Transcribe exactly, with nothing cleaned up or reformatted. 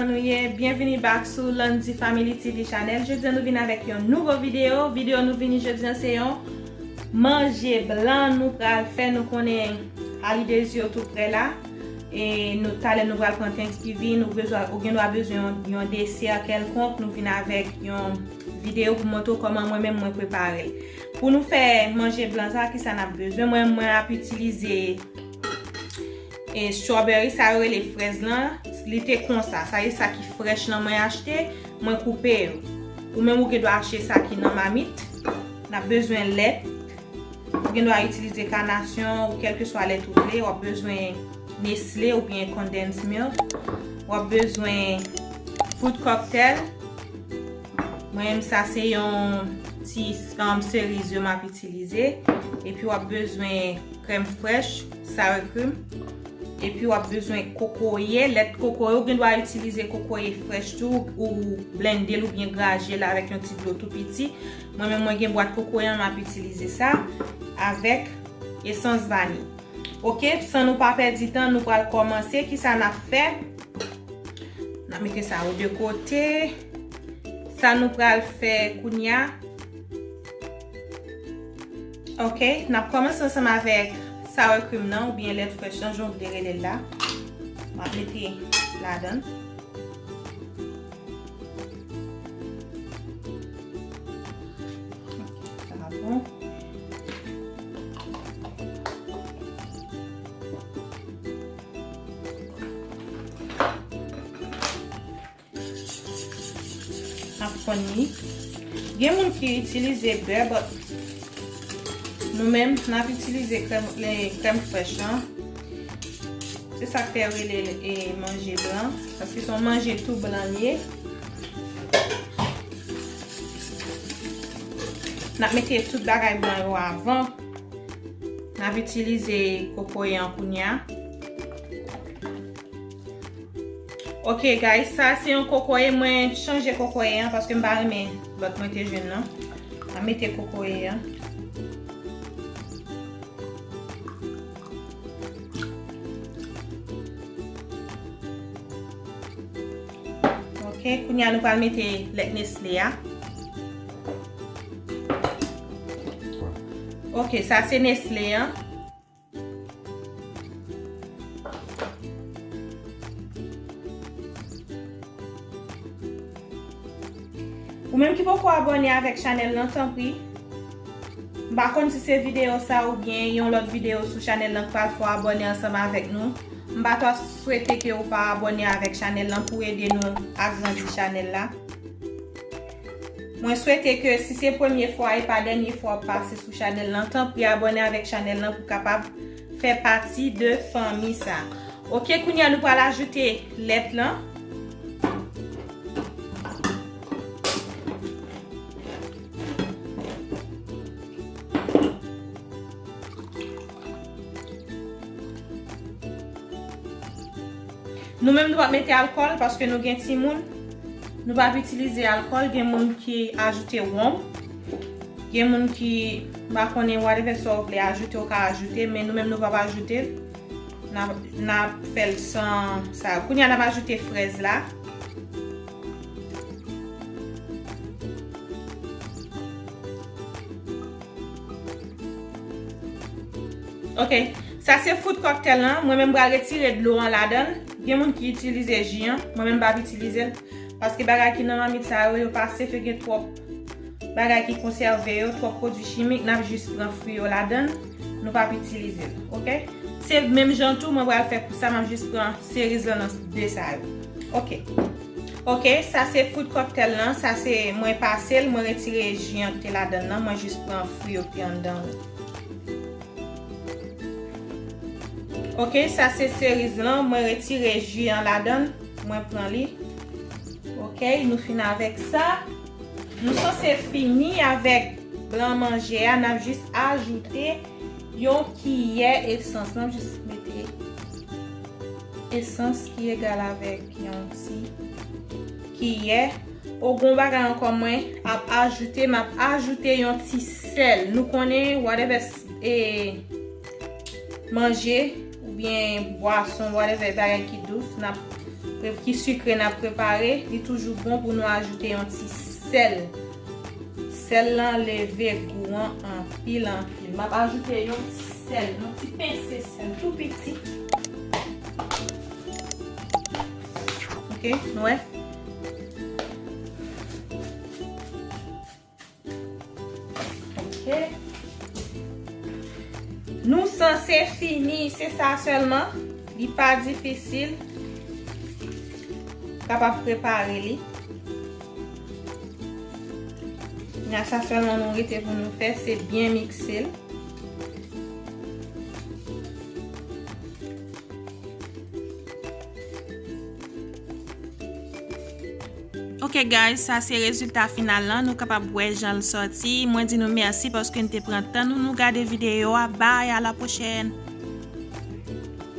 nou ye? Byenvini back sou Landy Family T V Channel. Jodi a nou vin avèk yon nouvo videyo. Videyo nou vini jodi a se yon manje blan nou pral fè. Nou konnen holidays yo tou prè la. E nou talè nou pral pran Thanksgiving, ou bezwen, ou gen dwa bezwen yon, yon desè kèlkonk. Nou vin avèk yon videyo pou montre w kòman mwen menm mwen prepare l. Pou nou fè manje blan sa, kisa n ap bezwen? Mwen, mwen ap itilize e strawberry, sa yo rele frèz lan, li te konsa. Sa e sa ki frèch lan mwen achte, mwen koupe yo. Ou menm ou gen dwa achte sa ki nan mamit. N ap bezwen lèt. Ou gen dwa itilize kanasyon ou kèlkeswa lèt ou vle. W ap bezwen Nestle oubyen condensed milk. W ap bezwen fruit cocktail. Mwen menm sa se yon ti, um, seriz yo m ap itilize. Epi w ap bezwen krèm frèch, sour cream. Epi w ap bezwen kokoye, lèt kokoye. Ou gen dwa itilize kokoye frèch tou, ou blende l oubyen graje l avèk yon ti dlo tou piti. Mwen menm mwen gen bwat kokoye an, m ap itilize sa avèk esans vaniy. Oke, san nou pa pèdi tan, nou pral kòmanse. Kisa n ap fè? N ap mete sa yo de kote. Sa nou pral fè kounye a. Oke, n ap kòmanse ansanm avèk sour cream nan, oubyen lèt frèch lan, jan w vle rele l la. M ap mete ladan. Sa bon. Ap fonn li. Gen moun ki itilize bè, but nou menm, n ap itilize krèm, le, krèm frèch lan. Se sa k fè yo rele l, e, manje blan, paske se yon manje tou blan l ye. N ap mete tout bagay blan yo avan. N ap itilize kokoye an kounye a. Ok, guys, sa se yon kokoye. Mwen chanje kokoye an paske m pa renmen lòt mwen te jwenn nan. M ap mete kokoye an. Ok, kounye a nou pral mete lèt Nestle a. Ok, sa se Nestle an. Ou menm ki poko abòne avèk chanèl lan, tanpri. M pa konn si se videyo sa oubyen yon lòt videyo sou chanèl lan k pral fè w abòne ansanm avèk nou. M pa ta swete ke ou pa abòne avèk chanèl lan pou ede nou agrandi chanèl la. Mwen swete ke si se premye fwa e pa dènye fwa w ap pase sou chanèl lan, tanpri abòne avèk chanèl lan pou kapab fè pati de fanmi sa. Ok, kounye a nou pral ajoute lèt lan. Nou menm nou p ap mete alkòl paske nou gen timoun. Nou p ap itilize alkòl. Gen moun ki ajoute wonm. Gen moun ki, m pa konnen, whatever sa w vle ajoute, ou ka ajoute, men nou menm nou p ap ajoute l. N ap, n ap fè l san sa. Kounye a n ap ajoute frèz la. Ok, sa se fruit cocktail lan. Mwen menm m pral retire dlo an ladan l. Gen moun ki itilize ji an, mwen menm m p ap itilize l. Paske bagay ki nan mamit sa yo, yo pa safe, yo gen twòp bagay ki konsève yo, twòp pwodui chimik, n ap jis pran fwi yo ladan l, nou p ap itilize l, ok? Se menm jan tou, mwen pral fè pou sa, m ap jis pran seriz lan nan de sa yo. Ok. Ok, sa se fruit cocktail lan, sa se mwen pase l, mwen retire ji an ki te ladan l nan, mwen jis pran fwi yo ki anndan yo. Ok, sa se seriz lan, mwen retire ji an ladan l, mwen pran li. Ok, nou fin avèk sa. Nou sanse fini avèk blan manje a, n ap jis ajoute yon kiyè esans. N ap jis mete esans ki egal avèk yon ti kiyè. Ou gon bagay ankò mwen ap ajoute, m ap ajoute yon ti sèl. Nou konnen, whatever, e, manje oubyen bwason, whatever, bagay ki dous, n ap ki sikre n ap prepare, li toujou bon pou nou ajoute yon ti sèl. Sèl lan leve gou an anpil, anpil. M ap ajoute yon ti sèl, yon ti pense sèl tou piti. Ok, nou wè? Ok. Nou sanse fini, se sa sèlman. Li pa difisil. Kapab prepare li. Nan sa sèlman nou rete pou nou fè, se byen mikse l. Ok guys, sa se rezilta final lan. Nou kapab wè jan l sòti. Mwen di nou mèsi paske n te pran tan nou, nou gade videyo a. Bye, a la pwochèn.